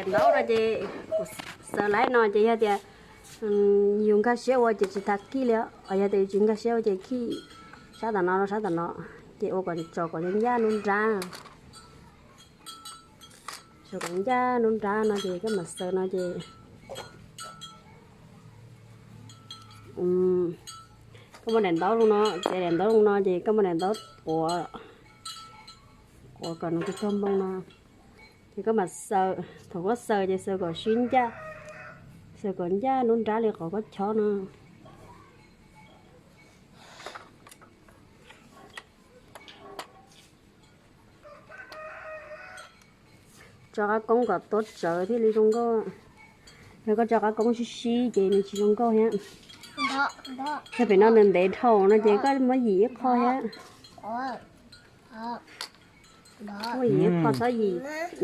Ntaub no ces kuv xaws laib no ces yog tias yus nkag siab ua ces tsis tas khij li, yog tias yus tsis nkag siab ua ces khij sab tom no sab tom no, ces ua kom tso kom ncaj nruab nrab. Tso kom ncaj nruab nrab no ces koj mam xaws no ces koj muab daim ntaub zoo no, txiav daim ntaub zoo no ces koj muab daim ntaub quav, quav kom nws txog npoo no. Ces koj mam xaws, thaum koj xaws ces xaws kom sib ncaj, xaws kom ncaj nruab nrab li qhov koj chob no. Tso qab koob kom tuab tsawv thiaj li zoo nkauj. Yog koj tso qab koob sib sib ces nws tsis zoo nkauj thiab. Yog pem no nws ntev dhau no ces koj muab yim ib qho thiab. Muab yim ib qho, txhob yim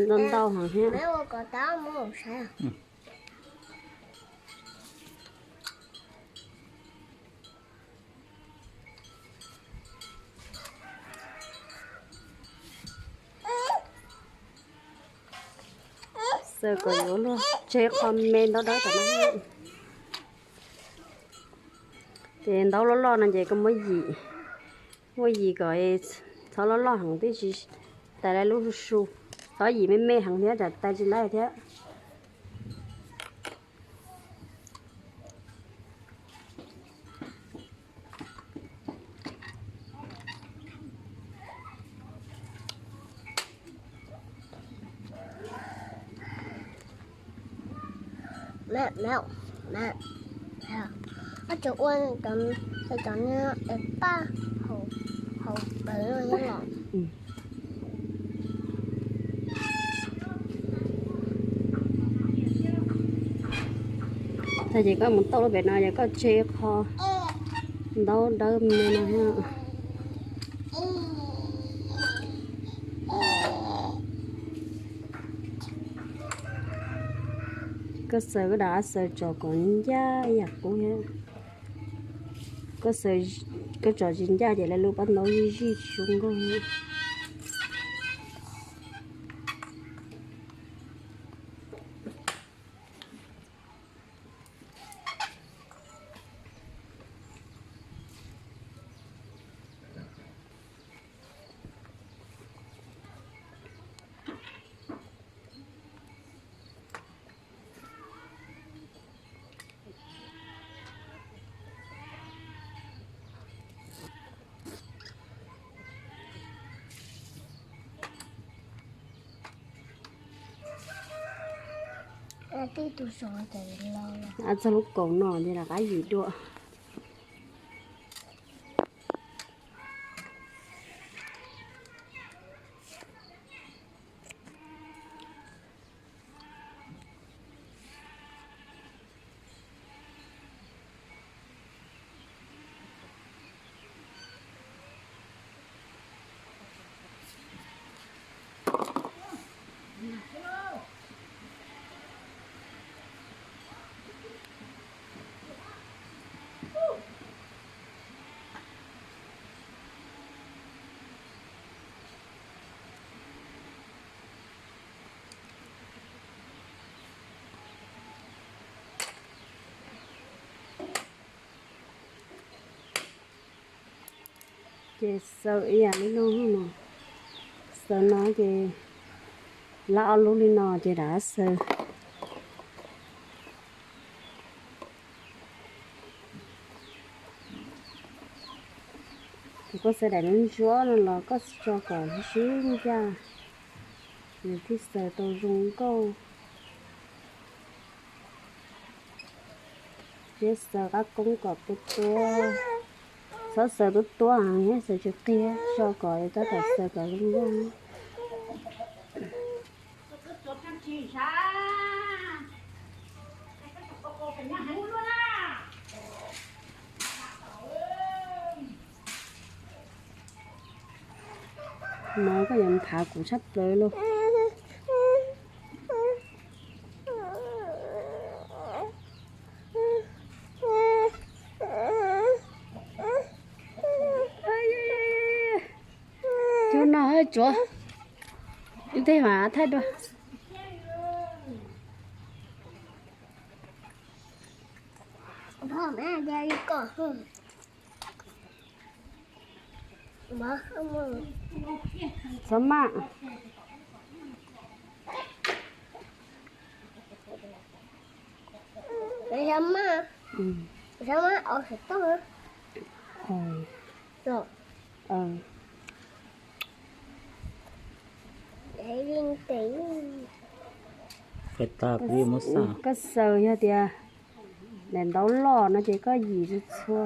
ntau ntau heev thiab. Xaws kom yuav luag tseg qho me ntau dawb tom no. Ces ntaub loj loj no ces koj muab yim, muab yim kom txhob loj loj heev tib si, tais lub su su, txhob yim me me heev thiab tsam tais tsis laib thiab. Cov ua cov niag es paj hauv pawv los. Tag ces koj mus tauj lub pem no ces koj tseg qho ntaub dawb me no thiab. Koj xaws koj dam xaws tso kom ncaj ib yam qub thiab. Koj tso tsis ncaj ces lawv lub pab ntaub zij zij tsis zoo nkauj. Txog lub kaum no ces rov qab yim dua. Ces xaws ib yam li no no, xaws no ces lab ob lub li no ces rov xaws. Ces koj xaws daim ntsuab no los koj tso kom sib ncaj, nws thiaj xaws tau zoo nkauj. Thiab xaws qab koob kom tuab tuab, txhob xaws tuab tuab heev thiab xaws tsis qig, tso kom tab tom xaws kom zoo nkauj. No koj yuav nthav kuv tshaj plaws lauj. Cov no tsuav ib teg mas thaij dua. Txhob maj. Koj xaws yog tias daim ntaub loj no ces koj yim txhua txhua.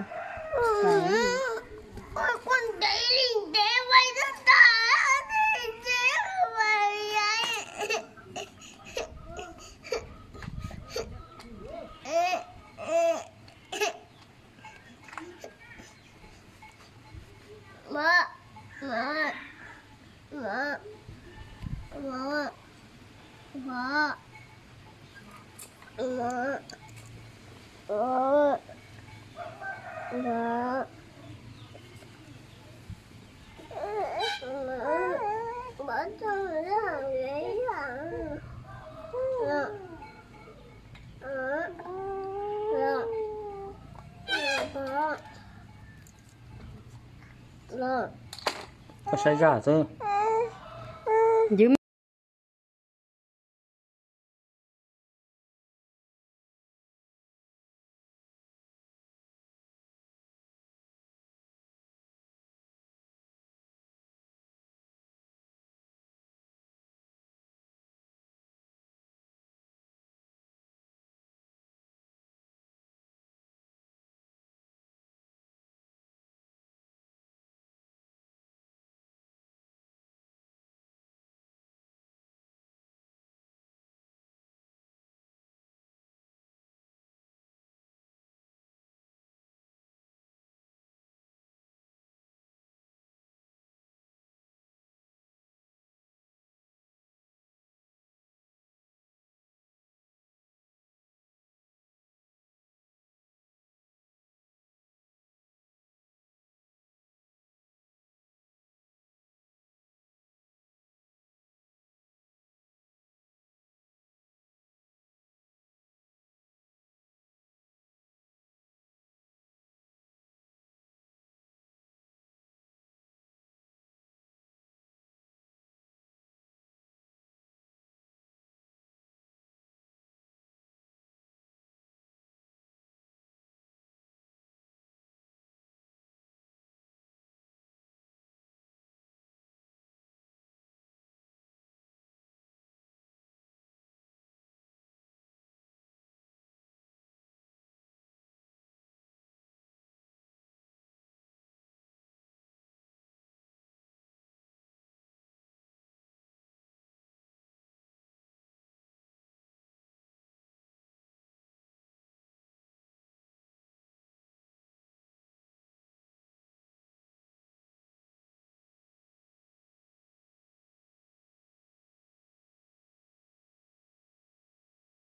Koj saib zaj xwb.